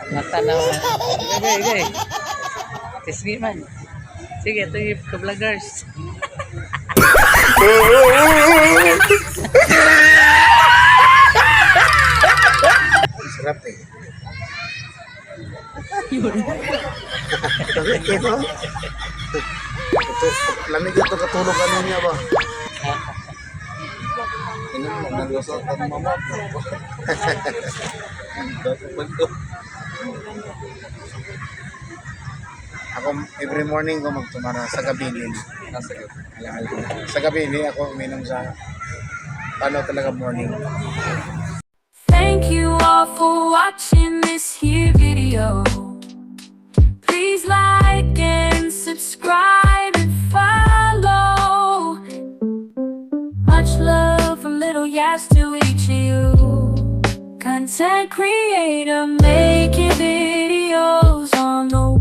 Mata na. Okay, okay. Tisgi man. Sige, ito yung ka-vloggers. Sarap eh. Ito, lamig ito katulog ano niya ba? Ano mo, nalusot ang mama ko. Ako, every morning ko magtumara sa gabi din. Nasa gabi. Alaala. Sa gabi, hindi ako uminom sa paano talaga morning. Thank you all for watching this here video. Please like and subscribe and follow. Much love from Little Yas to each of you. Content creator making videos on the